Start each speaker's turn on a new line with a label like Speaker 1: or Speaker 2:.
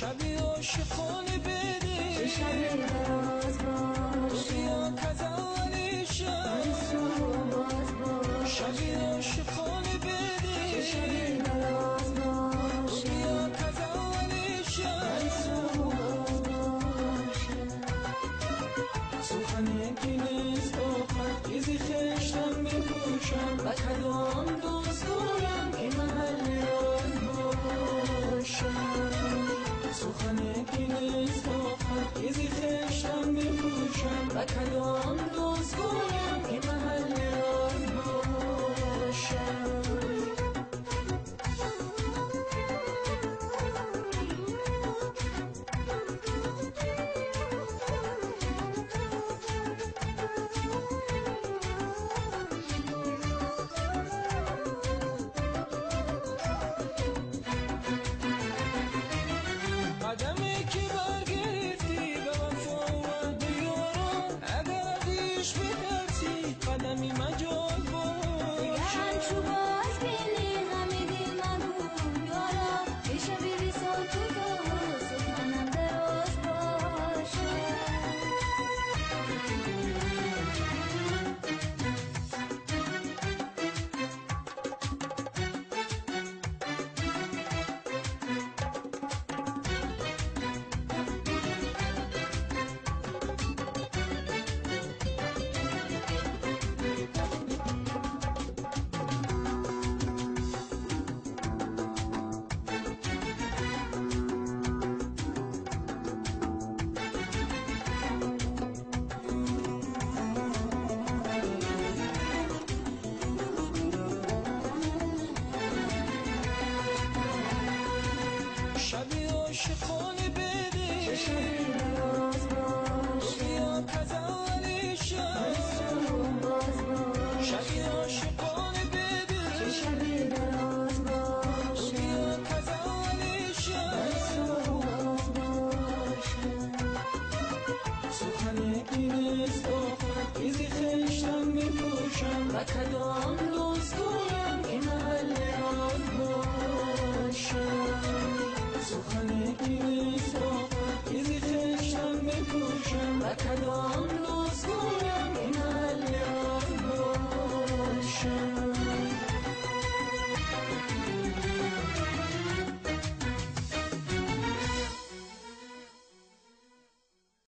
Speaker 1: شبی عاشقانه بده
Speaker 2: چه شبی دراز باشه
Speaker 1: بیا کز اول شب
Speaker 2: باز باشه
Speaker 1: شبی عاشقانه بده
Speaker 2: چه شبی دراز باشه
Speaker 1: بیا کز اول شب
Speaker 2: باز باشه
Speaker 1: سخنی که نیست آخر چیزی خشتم بپوشم و کدام دوست گویم که محل راز باشم سخنی که نیست آخر چیزی خشتم بپوشم و کدام دوست گویم که محل راز باشم. قدمی که برگرفتی به وفا و دیارم اگر از عشق بترسی قدمی مجال باش
Speaker 2: دگر همچو باز بینی غم دل مگو یارا که شبی وصال کوتاه و سخنم دراز باشه.
Speaker 1: شبی عاشقانه بده
Speaker 2: چه شبی دراز باشه
Speaker 1: بیا کز اول شب
Speaker 2: باز باشه
Speaker 1: شبی عاشقانه بده
Speaker 2: چه شبی دراز باشه
Speaker 1: بیا کز اول شب
Speaker 2: باز باشه
Speaker 1: سخنی که نیست آخر چیزی خشتم بپوشم و کدام دوست گویم که محل راز باشم سخنی که نیست آخر چیزی خشتم بپوشم و کدام